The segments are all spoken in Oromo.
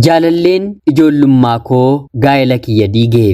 Jaalalleen ijoollummaa koo gaa'ela kiyya diige.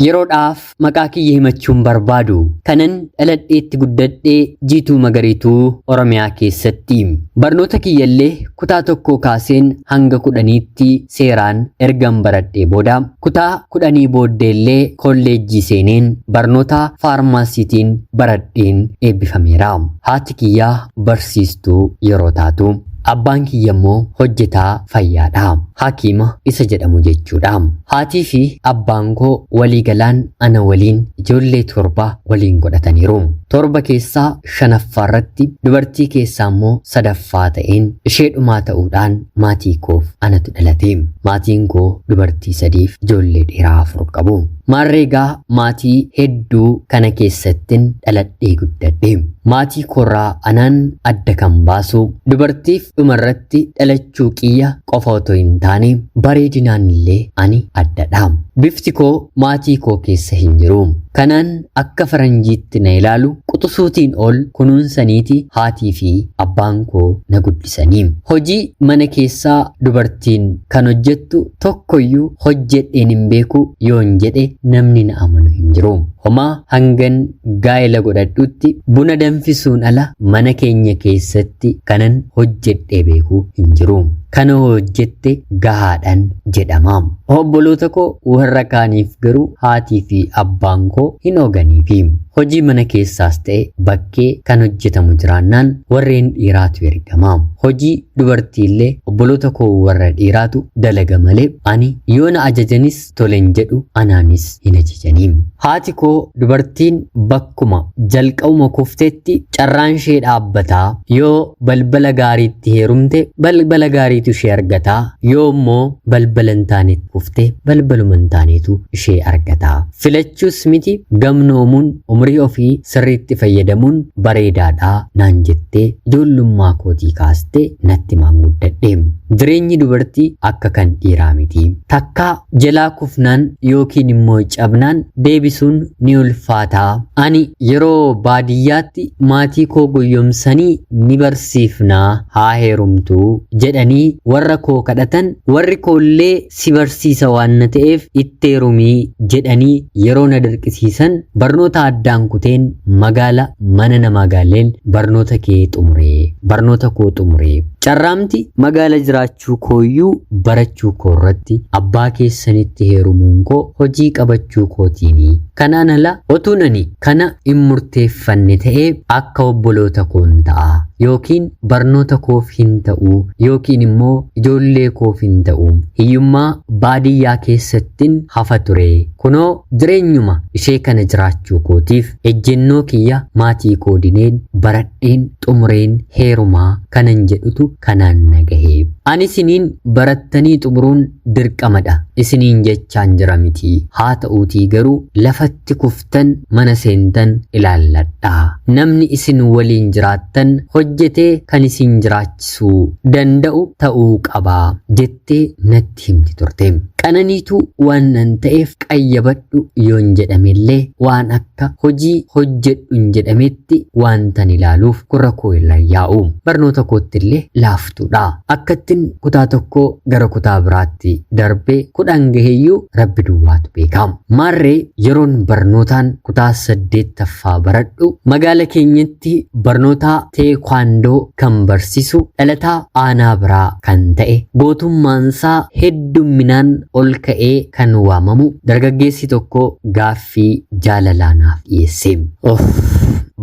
Yeroodhaaf maqaa kiyya himachuun barbaadu. Kanan dhaladheetti guddadhee Jiituu Magariituu Oromiyaa keessatti. Barnoota kiyyallee kutaa tokkoo kaaseen hanga kudhaniitti seeraan ergan baradhee booda kutaa kudhanii booddeellee kolleejjii seeneen barnoota faarmaasiitiin baradheen eebbifameera. Haati kiyyaa barsiistuu yeroo taatu abbaan kiyya immoo hojjetaa fayyaadha. Hakiima isa jedhamu jechuudha. Haatii fi abbaan koo waliigalaan ana waliin ijoollee torba waliin godhataniiru. Torba keessaa shanaffaa irratti dubartii keessaa immoo sadaffaa ta'een ishee dhumaa ta'uudhaan maatii koof anatu dhalate. Maatiin koo dubartii sadiif ijoollee dhiiraa afur qabu. Maarreegaa maatii hedduu kana keessattin dhaladhee guddadhe. Maatii koorraa anaan adda kan baasu dubartiif dhumarratti dhalachuu qiyya qofa otoo hin taane bareedinaan illee ani addadha. Bifti koo maatii koo keessa hin jiru. Kanaan akka faranjiitti na ilaalu quxusuutiin ol kunuunsaniiti haatii fi abbaan koo na guddisanii. Hojii mana keessaa dubartiin kan hojjettu tokkoyyuu hojjedheen hin beeku yoon jedhe namni na amanu hin jiru. Homaa hangan gaa'ela godhadhutti buna danfisuun ala mana keenya keessatti kanan hojjedhee beeku hin jiru. Kana hojjette gahaadhaan jedhama. Obboloota koo warra kaaniif garuu haatii fi abbaan koo hin oganiifi. Hojii mana keessaas ta'e bakkee kan hojjetamu jiraannaan warreen dhiiraatu ergama. Hojii dubartiillee obboloota koo warra dhiiraatu dalaga malee ani yoo na ajajanis tolen jedhu anaanis hin ajajanii. Haati koo dubartiin bakkuma jalqabuma kuftetti carraan ishee dhaabbataa yoo balbala gaariitti heerumte balbala gaariitu ishee argataa yoo immoo balbala hin taanetti kufte balbaluma hin taanetu ishee argataa. Filachuus miti gamnoomuun umrii ofii sirriitti fayyadamuun bareedaadhaa naan jettee ijoollummaa kootii kaastee natti maanguddadhe. Jireenyi dubartii akka kan dhiiraa miti. Takkaa jalaa kufnaan yookiin immoo cabnaan deebisuun ni ulfaataa. Ani yeroo baadiyyaatti maatii koo goyyomsanii ni barsiifnaa haa heerumtuu jedhanii warra koo kadhatan warri koollee si barsiisa waan na ta'eef itti heerumii jedhanii yeroo na dirqisiisan barnoota addaan kuteen magaala mana namaa galeen barnoota kee xumuree barnoota koo xumuree carraamti magaala jiraachuu kooyyuu barachuu koo irratti abbaa keessanitti heerumuun koo hojii qabachuu kootiini. Kanaan ala otuun ani kana hin murteeffanne ta'ee akka obboloota koon ta'a yookiin barnoota koof hin ta'u yookiin immoo ijoollee koof hin ta'u hiyyummaa baadiyyaa keessattin hafa ture. Kunoo jireenyuma ishee kana jiraachuu kootiif ejjennoo kiyya maatii koo dineen baradheen xumureen heerumaa kanan jedhutu kanaan na gahe. Ani isiniin barattanii xumuruun dirqamadha isiniin jechaan jira miti. Haa ta'uutii garuu lafatti kuftan mana seentan ilaalladha. Namni isin waliin jiraattan hojjetee kan isin jiraachisuu danda'u ta'uu qaba jettee natti himti turte. Qananiituu waan nan ta'eef qayyabadhu yoon jedhamellee waan akka hojii hojjedhu hin jedhametti waantan ilaaluuf gurra koo irra yaa'u. Barnoota kootti illee laaftuudha. Akkattin kutaa tokkoo gara kutaa biraatti darbee kudhan gaheeyyuu rabbi duwwaatu beeka. Maarree yeroon barnootaan kutaa saddeettaffaa baradhu magaala keenyatti barnoota teekwaandoo kan barsiisu dhalataa aanaa biraa kan ta'e gootummaansaa heddumminaan ol ka'ee kan waamamu dargaggeessi tokko gaaffii jaalalaa naaf dhiyeesse. Of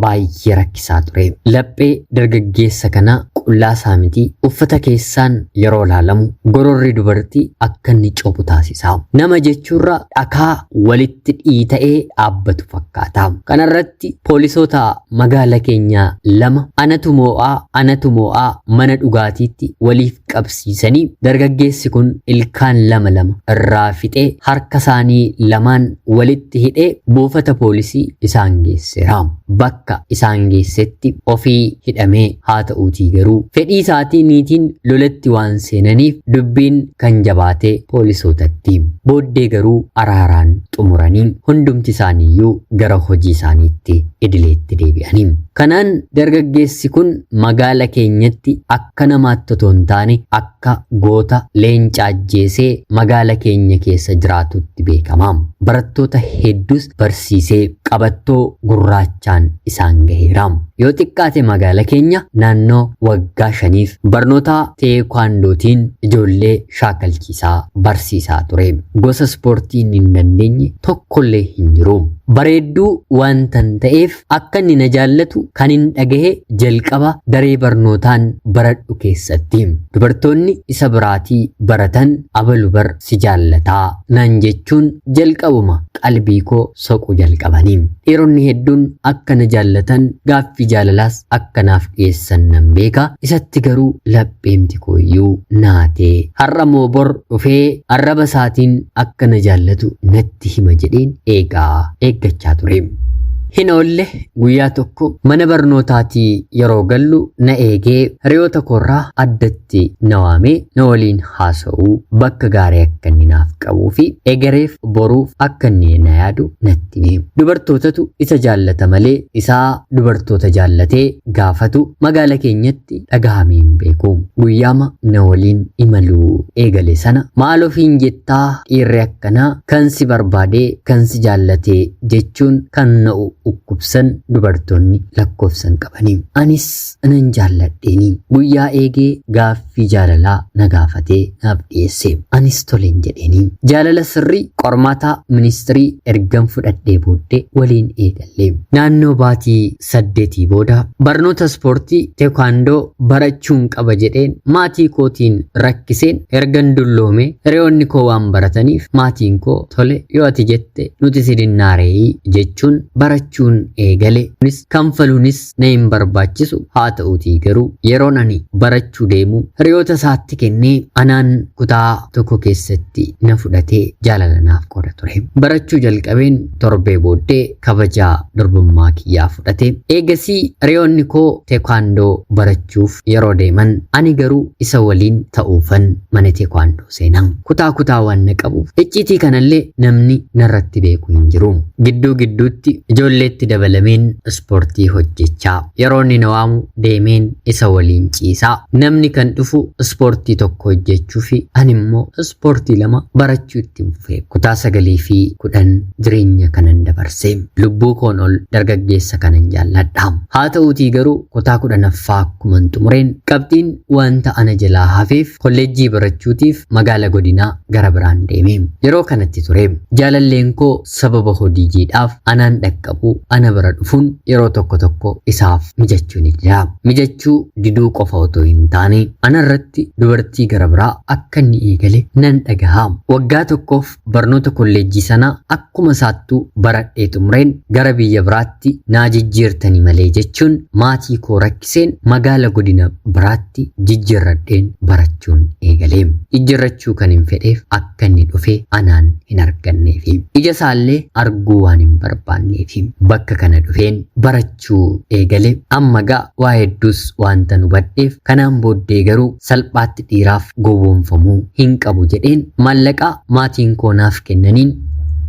baay'ee rakkisaa ture. Laphee dargaggeessa kanaa qullaa isaa miti uffata keessaan yeroo ilaalamu gororri dubartii akka inni cobu taasisa. Nama jechuurra dhakaa walitti dhiita'ee dhaabbatu fakkaata. Kanarratti poolisoota magaala keenyaa lama anatu moo'aa anatu moo'aa mana dhugaatiitti waliif qabsiisanii dargaggeessi kun ilkaan lama lama irraa fixee harka isaanii lamaan walitti hidhee buufata poolisii isaan geesseera. Bakka isaan geessetti ofii hidhamee haa ta'uutii garuu Fedhii isaatii niitiin lolatti waan seenaniif dubbiin kan jabaate poolisootatti. Booddee garuu araaraan xumuranii hundumti isaaniiyyuu gara hojii isaaniitti idileetti deebi'anii. Kanaan dargaggeessi kun magaala keenyatti akka namaatti otoo hin taane akka goota leenca ajjeesee magaala keenya keessa jiraatutti beekama. Barattoota hedduus barsiisee qabattoo gurraachaan isaan gaheera. Yoo xiqqaate magaala keenya naannoo waggaa 5f barnoota teekwaandootiin ijoollee shaakalchiisaa barsiisaa ture. Gosa ispoortii inni hin dandeenye tokkollee hin jiru. Bareedduu wantan ta'eef akka inni na jaallatu kan hin dhagahe jalqaba daree barnootaan baradhu keessatti. Dubartoonni isa biraatii baratan abalu bar si jaallataa naan jechuun jalqabuma qalbii koo soquu jalqabanii. Dhiironni hedduun akka na jaallatan gaaffii jaalalaas akka naaf dhiyeessan nan beeka. Isatti garuu lapheemti koo iyyuu naatee har'a moo bor dhufee arraba isaatiin akka na jaallatu natti hima jedheen eegaa eeggachaa ture. Hin oolle guyyaa tokko mana barnootaatii yeroo gallu na eegee hiriyoota koorraa addatti na waamee na waliin haasa'uu bakka gaarii akka inni naaf qabuu fi egereef boruuf akka inni na yaadu natti hime. Dubartootatu isa jaallata malee isaa dubartoota jaallatee gaafatu magaala keenyatti dhagahamee hin beeku. Guyyaama na waliin imaluu eegale sana maal ofiin jettaa dhiirri akkanaa kan si barbaadee kan si jaallatee jechuun kan na dhukkubsan dubartoonni lakkoofsan qabanii. Anis nan jaalladheeni. Guyyaa eegee gaaffii jaalalaa na gaafatee naaf dhiyeesse. Anis toleen jedheeni. Jaalala sirrii qormaata ministirii ergan fudhadhee booddee waliin eegalle. Naannoo baatii 8 booda barnoota ispoortii teekwaandoo barachuun qaba jedheen maatii kootiin rakkiseen ergan dulloome hiriyoonni koo waan barataniif maatiin koo tole yoo ati jette nuti si dinnaareeyi jechuun barachuun eegale. Kunis kanfaluunis na hin barbaachisu haa ta'uutii garuu yeroon ani barachuu deemu hiriyoota isaatti kennee anaan kutaa tokko keessatti na fudhatee jaalala naaf qooda ture. Barachuu jalqabeen torbee booddee kabajaa durbummaa kiyyaa fudhate. Eegasii hiriyoonni koo teekwaandoo barachuuf yeroo deeman ani garuu isa waliin ta'uufan mana teekwaandoo seenaa. Kutaa kutaa waan na qabuuf icciitii kanallee namni narratti beeku hin jiru. Gidduu gidduutti ijoolleetti dabalameen ispoortii hojjechaa yeroo inni na waamu deemeen isa waliin ciisaa. Namni kan dhufu ispoortii tokko hojjechuu fi ani immoo ispoortii 2 barachuu itti fufe. Kutaa 9 fi 10 jireenya kanan dabarse. Lubbuu koon ol dargaggeessa kanan jaalladha. Haa ta'uutii garuu kutaa 10ffaa akkuman xumureen qabxiin wanta ana jalaa hafeef kolleejjii barachuutiif magaala godinaa gara biraan deeme. Yeroo kanatti ture jaalalleen koo sababa hojiidhaaf anaan dhaqqabu ana bira dhufuun yeroo tokko tokko isaaf mijachuu ni dida. Mijachuu diduu qofa otoo hin taane anarratti dubartii gara biraa akka inni eegale nan dhagaha. Waggaa tokkoof barnoota kolleejjii sana akkuma isaattuu baradhee xumureen gara biyya biraatti naa jijjiirtani malee jechuun maatii koo rakkiseen magaala godina biraatti jijjiirradheen barachuun eegale. Jijjiirrachuu kan hin fedheef akka inni dhufe anaan hin arganneefi. Ija isaallee arguu waan hin barbaanneefi. Bakka kana dhufeen barachuu eegale. Amma gaa waa hedduus wanta hubadheef kanaan booddee garuu salphaatti dhiiraaf gowwoomfamuu hin qabu jedheen maallaqaa maatiin koo naaf kennaniin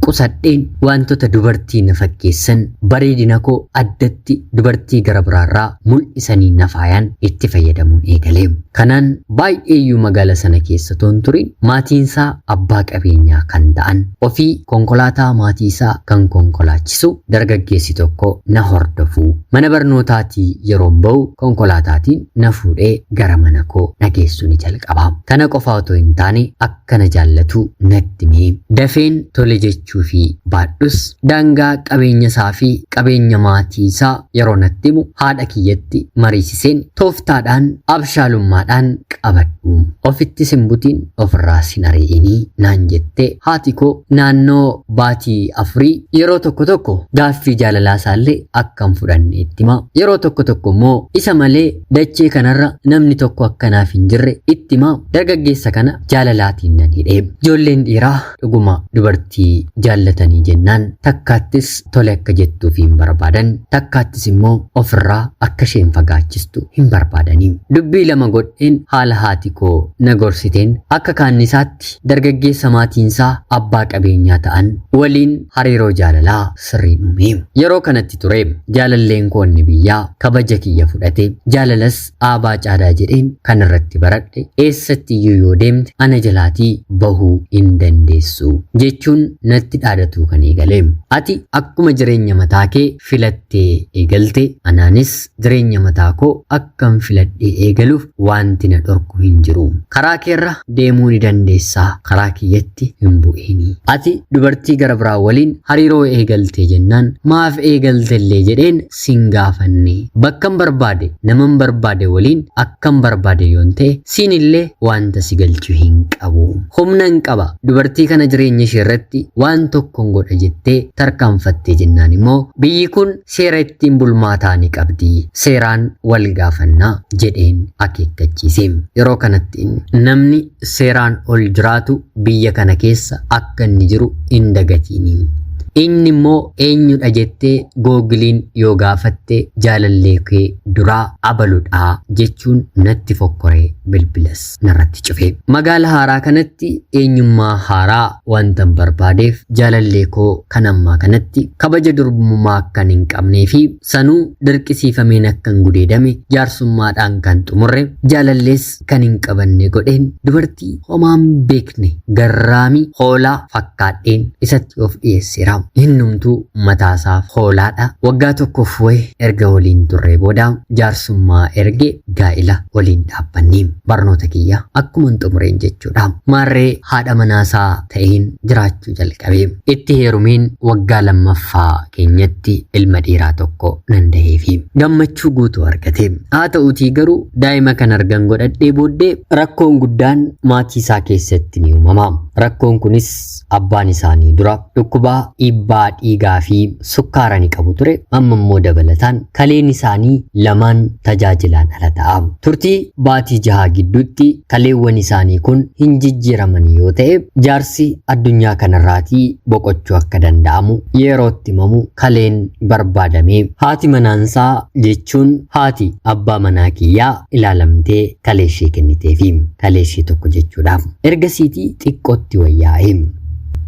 qusadheen wantoota dubartii na fakkeessan bareedina koo addatti dubartii gara biraarraa mul'isanii na faayan itti fayyadamuun eegale. Kanaan baay'eeyyuu magaala sana keessa toon turin maatiinsaa abbaa qabeenyaa kan ta'an ofii konkolaataa maatiisaa kan konkolaachisu dargaggeessi tokko na hordofu. Mana barnootaatii yeroon ba'u konkolaataatiin na fuudhee gara mana koo na geessu ni jalqaba. Kana qofa otoo hin taane akka na jaallatu natti hime. Dafeen tole jechuu fi baadhus daangaa qabeenya isaa fi qabeenya maatii isaa yeroo natti himu haadha kiyyatti mariisiseen tooftaadhaan abshaalummaadhaan qabadhu. Ofitti simbutiin ofirraa sin ari'inii naan jette haati koo naannoo baatii 4 yeroo tokko tokko gaaffii jaalalaa isaallee akka hin fudhanne itti hima. Yeroo tokko tokko immoo isa malee dachee kanarra namni tokko akkanaaf hin jirre itti hima. Dargaggeessa kana jaalalaatiin nan hidhe. Ijoolleen dhiiraa dhuguma dubartii jaallatanii jennaan takkaattis tole akka jettuuf hin barbaadan, takkaattis immoo ofirraa akka isheen fagaachistu hin barbaadanii. Dubbii lama godheen haala haati koo na gorsiteen akka kaannisaatti dargaggeessa maatiinsaa abbaa qabeenyaa ta'an waliin hariiroo jaalalaa sirriin uume. Yeroo kanatti ture jaalalleen koo inni biyyaa kabaja kiyya fudhate, jaalalas aabaa caadaa jedheen kan irratti baradhe, eessatti iyyuu yoo deemte ana jalaatii bahuu hin dandeessu jechuun natti dhaadatuu kan eegale. Ati akkuma jireenya mataa kee filattee eegalte, anaanis jireenya mataa koo akkan filadhee eegaluuf wanti na dhorku hin jiru. Karaa keerra deemuu ni dandeessaa, karaa kiyyatti hin bu'iini. Ati dubartii gara biraa waliin hariiroo eegaltee jennaan maaf eegaltellee jedheen sin gaafanne. Bakkan barbaade, naman barbaade waliin akkan barbaade yoon ta'e siin illee wanta si galchu hin qabu. Humna hin qaba. Dubartii kana jireenya ishee irratti waan tokkoon godha jettee tarkaanfattee jennaan immoo biyyi kun seera ittiin bulmaataa ni qabdi. Seeraan wal gaafannaa jedheen akeekkachiise. Yeroo kanatti namni seeraan ol jiraatu biyya kana keessa akka inni jiru hin dagatiini. Inni immoo eenyudha jettee googiliin yoo gaafatte jaalallee kee duraa abaludhaa jechuun natti fokkoree bilbilas narratti cufe. Magaala haaraa kanatti eenyummaa haaraa wantan barbaadeef jaalallee koo kan ammaa kanatti kabaja durbummaa akkan hin qabnee fi sanuu dirqisiifameen akkan gudeedame jaarsummaadhaan kan xumurre jaalallees kan hin qabanne godheen dubartii homaan beekne garraamii hoolaa fakkaadheen isatti of dhiyeesseera. Innumtuu mataasaaf hoolaadha. Waggaa tokkoof wayii erga waliin turree booda jaarsummaa erge gaa'ila waliin dhaabbanne. Barnoota kiyya akkuma xumureen jechuudha. Maarree haadha manaasaa ta'een jiraachuu jalqabe. Itti heerumeen waggaa lammaffaa keenyatti ilma dhiiraa tokko nan daheefi gammachuu guutuu argate. Haa ta'uutii garuu daa'ima kan argan godhadhee booddee rakkoon guddaan maatii isaa keessatti ni uumama. Rakkoon kunis abbaan isaanii dura dhukkubaa dhiibbaa dhiigaa fi sukkaara ni qabu ture. Amma immoo dabalataan kaleen isaanii lamaan tajaajilaan ala ta'a. Turtii baatii jahaa gidduutti kaleewwan isaanii kun hin jijjiiraman yoo ta'e jaarsi addunyaa kanarraatii boqochuu akka danda'amu yerootti himamu kaleen barbaadame. Haati manaansaa jechuun haati abbaa manaa kiyyaa ilaalamtee kalee ishee kenniteefi kalee ishee tokko jechuudha. Ergasiitii xiqqootti wayyaa'e.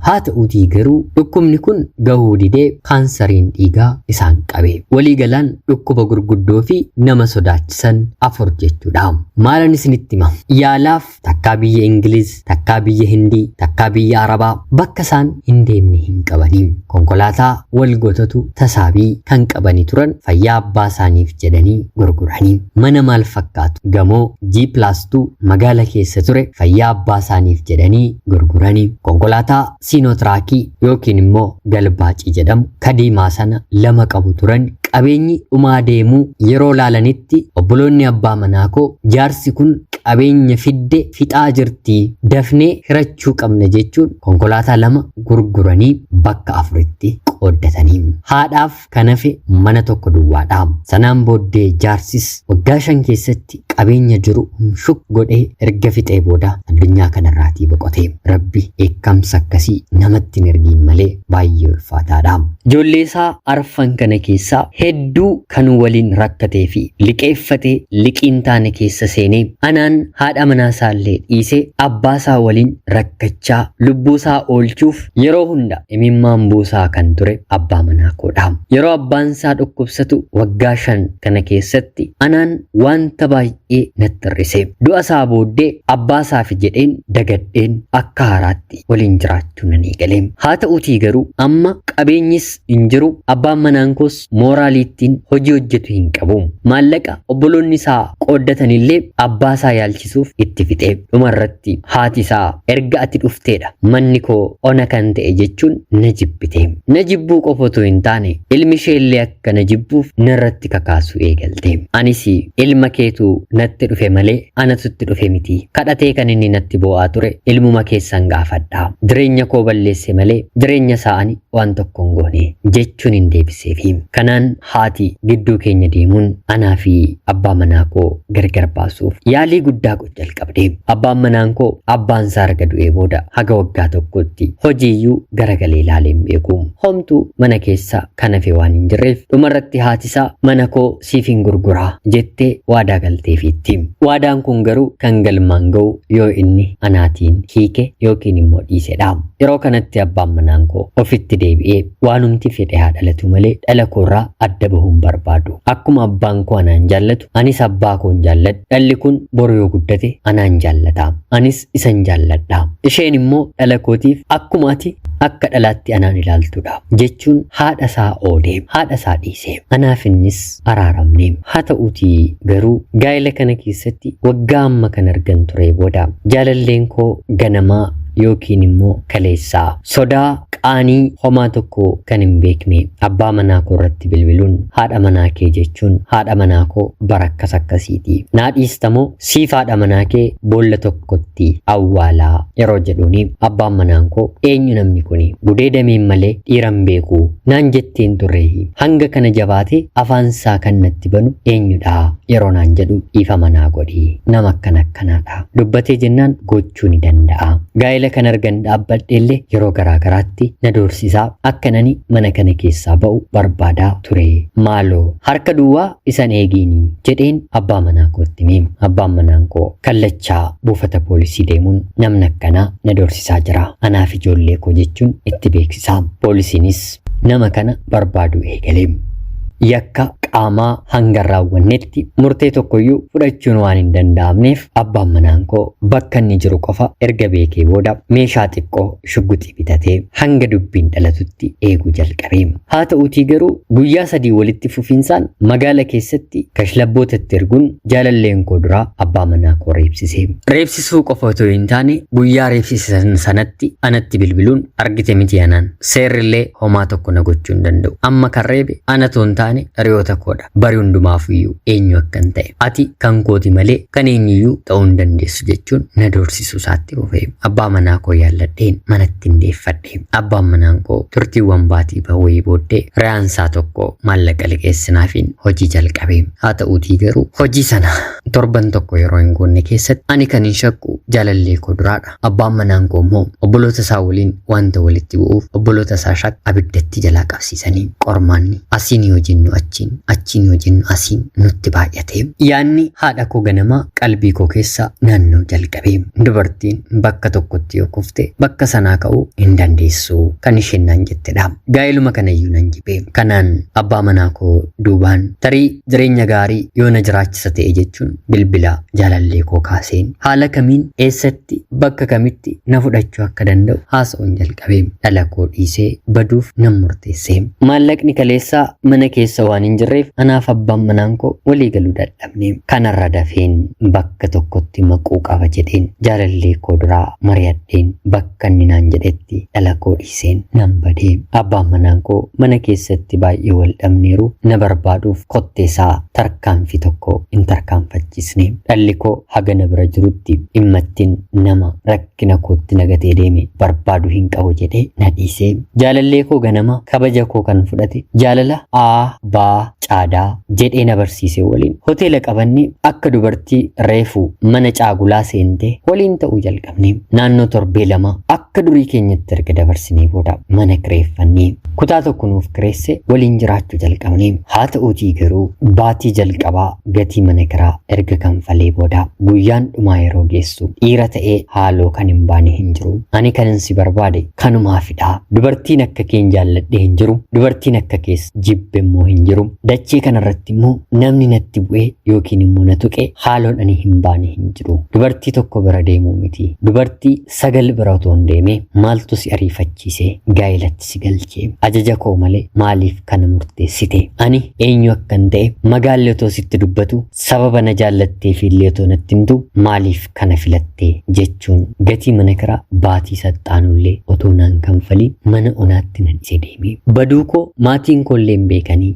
Haa ta'uutii garuu dhukkubni kun gahuu didee kaansariin dhiigaa isaan qabe. Waliigalaan dhukkuba gurguddoo fi nama sodaachisan afur jechuudha. Maalan isinitti hima? Yaalaaf takkaa biyya Ingiliz, takkaa biyya Hindii, takkaa biyya Arabaa bakka isaan hin deemne hin qabanii. Konkolaataa wal gotatu tasaabii kan qabanii turan fayyaa abbaa isaaniif jedhanii gurguranii. Mana maal fakkaatu gamoo G+2 magaala keessa ture fayyaa abbaa isaaniif jedhanii gurguranii. Konkolaataa siinootiraakii yookiin immoo galbaacii jedhamu kadiimaa sana lama qabu turan. Qabeenyi dhumaa deemuu yeroo laalanitti obboloonni abbaa manaa koo jaarsi kun qabeenya fidde fixaa jirtii dafnee hirachuu qabna jechuun konkolaataa lama gurguranii bakka afuritti qooddatanii. Haadhaaf kan hafe mana tokko duwwaadha. Sanaan booddee jaarsis waggaa 5 keessatti qabeenya jiru shuk godhee erga fixee booda addunyaa kanarraatii boqote. Rabbi eekkamsa akkasii namatti hin ergiin malee baay'ee ulfaataadha. Ijoollee isaa arfan kana keessaa hedduu kan waliin rakkatee fi liqeeffatee liqiin taane keessa seenee anaan haadha manaa isaallee dhiisee abbaa isaa waliin rakkachaa lubbuu isaa oolchuuf yeroo hunda imimmaan buusaa kan ture abbaa manaa koodha. Yeroo abbaan isaa dhukkubsatu waggaa 5 kana keessatti anaan wanta baay'ee natti hir'ise. Du'a isaa booddee abbaa isaaf jedheen dagadheen akka haaraatti waliin jiraachuu nan eegale. Haa ta'uutii garuu amma qabeenyis hin jiru, abbaan manaan koos mooraaliittiin hojii hojjetu hin qabu. Maallaqa obboloonni isaa qooddatanillee abbaa isaa yaalchisuuf itti fixe. Dhumarratti haati isaa erga ati dhufteedha manni koo ona kan ta'e jechuun na jibbite. Na jibbuu qofa otoo hin taane ilmi ishee illee akka na jibbuuf narratti kakaasuu eegalte. Anis ilma keetu natti dhufe malee anatu itti dhufe miti. Kadhatee kan inni natti boo'aa ture ilmuma keessan gaafadha. Jireenya koo balleesse malee jireenya isaa ani waan tokko hin goone jechuun hin deebiseefi. Kanaan haati gidduu keenya deemuun anaa fi abbaa manaa koo gargar baasuuf yaalii guddaa jalqabde. Abbaan manaan koo abbaan isaa erga du'ee booda haga waggaa tokkotti hojiiyyuu garagalee ilaalee hin beeku. Homtuu mana keessa kan hafe waan hin jirreef dhumarratti haati isaa mana koo siif hin gurguraa jettee waadaa galteefiitti. Waadaan kun garuu kan galmaan ga'u yoo inni anaatiin hiike yookiin immoo dhiisedha. Yeroo kanatti abbaan manaan koo ofitti deebi'ee waanumti fedhe haa dhalatu malee dhala koorraa adda bahuun barbaadu. Akkuma abbaan koo anaan jaallatu anis abbaa koon jaalladhu. Dhalli kun boru yoo guddate anaan jaallata. Anis isan jaalladha. Isheen immoo dhala kootiif akkuma ati akka dhalaatti anaan ilaaltudha jechuun haadha isaa oodee haadha isaa dhiise. Anaaf innis araaramne. Haa ta'uutii garuu gaa'ela kana keessatti waggaa amma kan argan ture booda jaalalleen koo ganamaa yookiin immoo kaleessaa sodaa qaanii homaa tokko kan hin beekne abbaa manaa koo irratti bilbiluun haadha manaa kee jechuun haadha manaa koo bara akkas akkasiiti naa dhiistamoo siif haadha manaa kee boolla tokkotti awwaalaa yeroo jedhuuni abbaan manaan koo eenyu namni kuni gudeedameen malee dhiiran beeku naan jetteen turreehi hanga kana jabaate afaansaa kan natti banu eenyudha yeroo naan jedhu dhiifa manaa godhi nama akkana akkanaadha dubbatee jennaan gochuu ni danda'a. Gaa'ela kan argan dhaabbadheellee yeroo garaa garaatti na doorsisaa akka nani mana kana keessaa ba'u barbaadaa ture. Maaloo harka duwwaa isan eegiini jedheen abbaa manaa kootti hime. Abbaan manaan koo kallachaa buufata poolisii deemuun namni akkanaa na doorsisaa jira. Anaaf ijoollee koo jechuun itti beeksisaa. Poolisiinis nama kana barbaaduu eegale. Yakka qaamaa hanga raawwannetti murtee tokkoyyuu fudhachuun waan hin danda'amneef abbaan manaan koo bakka inni jiru qofa erga beekee booda meeshaa xiqqoo shugguxii bitatee hanga dubbiin dhalatutti eeguu jalqabe. Haa ta'uutii garuu guyyaa sadii walitti fufinsaan magaala keessatti kashlabbootatti erguun jaalalleen koo duraa abbaa manaa koo reebsise. Reebsisuu qofa otoo hin taane guyyaa reebsisan sanatti anatti bilbiluun argite miti anaan seerrillee homaa tokko na gochuu hin danda'u. Amma kan reebe anatu hin taane hiriyoota koodha. Bari hundumaafiyyuu eenyu akkan ta'e. Ati kan kooti malee kan eenyuyyuu ta'uu hin dandeessu jechuun na doorsisuu isaatti fufe. Abbaa manaa koo yaalladheen manatti hin deeffadhe. Abbaan manaan koo turtiiwwan baatii bahuu booddee re'aansaa tokko maallaqa liqeessinaafiin hojii jalqabe. Haa ta'uutii garuu hojii sana torban tokko yeroo hin goonne keessatti ani kan hin shakku jaalallee koo duraadha. Abbaan manaan koo immoo obboloota isaa waliin wanta walitti bu'uuf obboloota isaa shakka abiddatti jalaa qabsiisanii qormaanni asiin yoo jennu achiin achiin yoo jennu asiin nutti baay'ate. Yaanni haadha koo ganamaa qalbii koo keessa naannoo jalqabe. Dubartiin bakka tokkotti yoo kufte bakka sanaa ka'uu hin dandeessu kan isheen naan jettedha. Gaa'eluma kanayyuu nan jibe. Kanaan abbaa manaa koo duubaan tarii jireenya gaarii yoo na jiraachisa ta'e jechuun bilbila jaalallee koo kaaseen haala kamiin eessatti bakka kamitti na fudhachuu akka danda'u haasa'uun jalqabe. Dhala koo dhiisee baduuf nan murteesse. Maallaqni kaleessaa mana keessa waan hin jirreef anaaf abbaan manaan koo walii galuu dadhabne. Kanarra dafeen bakka tokkotti maquu qaba jedheen jaalallee koo duraa mari'adheen bakka inni naan jedhetti dhala koo dhiiseen nan badee. Abbaan manaan koo mana keessatti baay'ee wal dhabneeru na barbaaduuf kotteesaa tarkaanfii tokko hin tarkaanfachiisne. Dhalli koo haga na bira jirutti dhimmattiin nama rakkina kootti nagatee deeme barbaadu hin qabu jedhee na dhiisee. Jaalallee koo ganama kabaja koo kan fudhate jaalala A, B, caadaa jedhee na barsiise waliin hoteela qabannee akka dubartii reefu mana caagulaa seentee waliin ta'uu jalqabne. Naannoo torbee lama akka durii keenyatti erga dabarsinee booda mana kireeffannee kutaa tokko nuuf kireesse waliin jiraachuu jalqabne. Haa ta'uutii garuu baatii jalqabaa gatii mana kiraa erga kanfalee booda guyyaan dhumaa yeroo geessu dhiira ta'ee haaloo kan hin baane hin jiru. Ani kanan si barbaade kanumaafidha. Dubartiin akka keen jaalladhee hin jiru. Dubartiin akka kees jibbe immoo hin jiru. Dachee kanarratti immoo namni natti bu'ee yookiin immoo na tuqe haaloon ani hin baane hin jiru. Dubartii tokko bira deemuu miti. Dubartii 9 bira otoo hin deemee maaltu si ariifachiise gaa'elatti si galchee ajaja koo malee maaliif kana murteessite? Ani eenyu akkan ta'e magaalli otoo sitti dubbatu sababa na jaallattee fi illee otoo natti himtu maaliif kana filatte jechuun gatii mana kiraa baatii saxxaanullee otoo naan kanfaliin mana onaatti na dhiisee deeme. Baduu koo maatiin koo illee hin beekanii.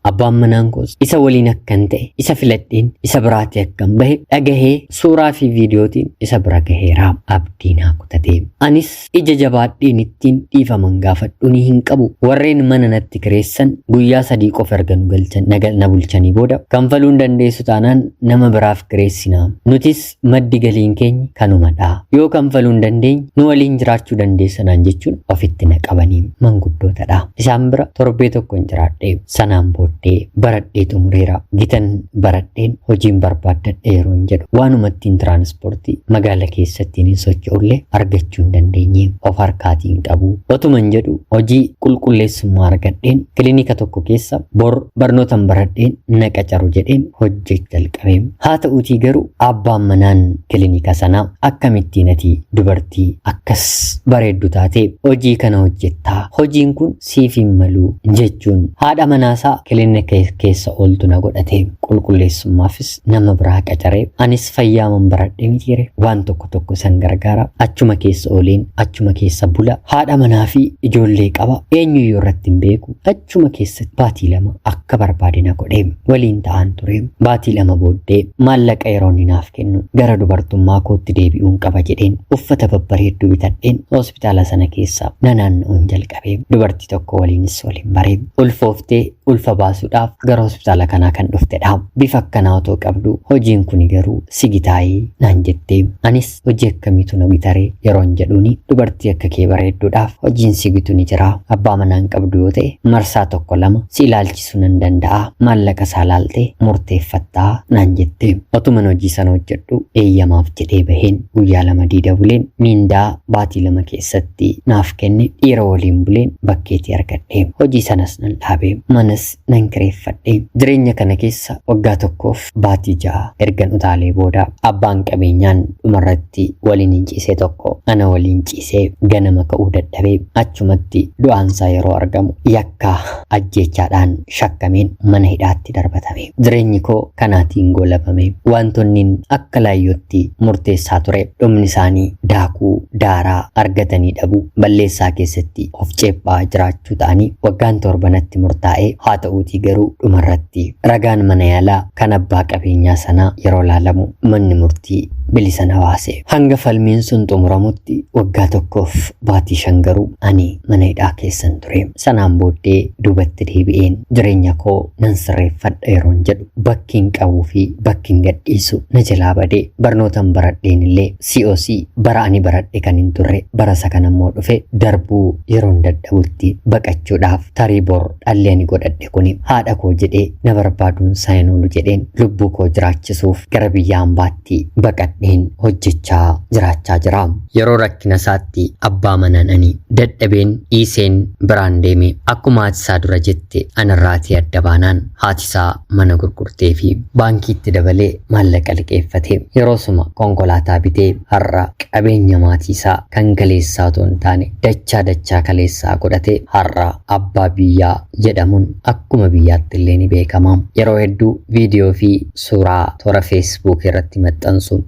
Abbaan manaan koos isa waliin akkan ta'e, isa filadheen isa biraatii akkan bahe dhagahee suuraa fi viidiyootiin isa bira gaheera. Abdii naa kutate. Anis ija jabaadheen ittiin dhiifaman gaafadhu ni hin qabu. Warreen mana natti kireessan guyyaa 3 qofa erga nu galchan na bulchanii booda kanfaluu hin dandeessu taanaan nama biraaf kireessinaa. Nutis maddi galiin keenya kanumadha. Yoo kanfaluu hin dandeenye nu waliin jiraachuu dandeessa naan jechuun ofitti na qabanii manguddootadha. Isaan bira torbee tokko hin jiraadhe. Sanaan booddee baradhee xumureera. Gitan baradheen hojiin barbaaddadhe yeroo hin jedhu waanuma ittiin tiraanspoortii magaala keessattiin hin socho'ullee argachuu hin dandeenye of harkaatiin qabu. Otuma hin jedhu hojii qulqulleessummaa argadheen kilinika tokko keessa bor barnootan baradheen na qacaru jedheen hojjechuu jalqabe. Haa ta'uutii garuu abbaan manaan kilinika sanaa akkamittiin ati dubartii akkas bareeddu taate hojii kana hojjettaa hojiin kun siif hin malu jechuun haadha manaasaa kilinika keessa ooltu na godhate. Qulqulleessummaafis nama biraa qacaree anis fayyaaman baradhe mitiire waan tokko tokko isan gargaara achuma keessa ooleen achuma keessa bula haadha manaa fi ijoollee qaba eenyuyyuu irratti hin beeku achuma keessatti baatii 2 akka barbaade na godhe waliin ta'an ture. Baatii 2 booddee maallaqa yeroo inni naaf kennu gara dubartummaa kootti deebi'uun qaba jedheen uffata babbareedduu bitadheen hospitaala sana keessa na naanna'uun jalqabe. Dubartii tokko waliinis waliin bare. Ulfooftee ulfa baasuudhaaf gara hospitaala kanaa kan dhuftedha. Bifa akkanaa otoo qabdu hojiin kuni garuu si gitaayii naan jette. Anis hojii akkamiitu na gitaree yeroon jedhuuni dubartii akka kee bareedduudhaaf hojiin si gitu ni jira. Abbaa manaan qabdu yoo ta'e marsaa 1 2 si ilaalchisuu nan danda'a. Maallaqa isaa laaltee murteeffattaa naan jette. Otuman hojii sana hojjedhu eeyyamaaf jedhee baheen guyyaa 2 diida buleen miindaa baatii 2 keessatti naaf kenne dhiira waliin buleen bakkeetii argadhe. Hojii sanas nan dhaabe. Manas nan kireeffadhe. Jireenya kana keessa waggaa tokkoof baatii 6 ergan utaalee booda abbaan qabeenyaan dhumarratti waliin hin ciisee tokko ana waliin ciisee ganama ka'uu dadhabee achumatti du'aansaa yeroo argamu yakka ajjeechaadhaan shakkameen mana hidhaatti darbatame. Jireenyi koo kanaatiin goolabame. Wantoonni akka laayyootti murteessaa ture dhumni isaanii daakuu daaraa argatanii dhabuu balleessaa keessatti of ceephaa jiraachuu ta'anii waggaan 7 natti murtaa'ee haa ta'uutii garuu dhumarratti ragaan mana yaalaa kan abbaa qabeenyaa sanaa yeroo laalamu manni murtii bilisa na baase. Hanga falmiin sun xumuramutti waggaa tokkoof baatii 5 garuu ani mana hidhaa keessan ture. Sanaan booddee duubatti deebi'een jireenya koo nan sirreeffadha yeroon jedhu bakki hin qabuu fi bakki hin gadhiisu na jalaa badee barnootan baradheen illee COC bara ani baradhe kan hin turre bara isa kan ammoo dhufe darbuu yeroon dadhabutti baqachuudhaaf tarii bor dhalli ani godhadhe kuni haadha koo jedhee na barbaaduun isaa hin oolu jedheen lubbuu koo jiraachisuuf gara biyya hambaatti baqadheen hojjechaa jiraachaa jira. Yeroo rakkina isaatti abbaa manaan ani dadhabeen dhiiseen biraan deeme akkuma haati isaa dura jette anarraatii adda baanaan haati isaa mana gurgurtee fi baankiitti dabalee maallaqa liqeeffate. Yeroo suma konkolaataa bitee har'a qabeenya maatii isaa kan kaleessaa otoo hin taane dachaa dachaa kaleessaa godhate har'a abbaa biyyaa jedhamuun akkuma biyyaatti illee ni beekama. Yeroo hedduu viidiyoo fi suuraa toora Facebook irratti maxxansu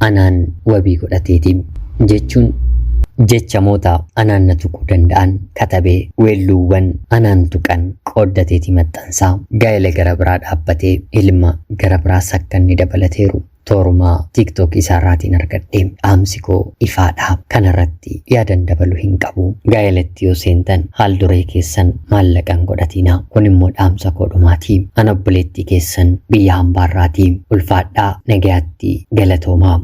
anaan wabii godhateeti jechuun jechamoota anaan na tuquu danda'an katabee weelluuwwan anaan tuqan qooddateeti maxxansaa. Gaa'ela gara biraa dhaabbatee ilma gara biraas akka inni dabalateeru tooruma TikTok isaarraatiin argadhe. Dhaamsi koo ifaadha. Kanarratti yaadan dabalu hin qabu. Gaa'elatti yoo seentan haal duree keessan maallaqan godhatiina. Kun immoo dhaamsa koo dhumaati. Ana obboleettii keessan biyya hambaarraati. Ulfaadhaa nagayaatti galatoomaa.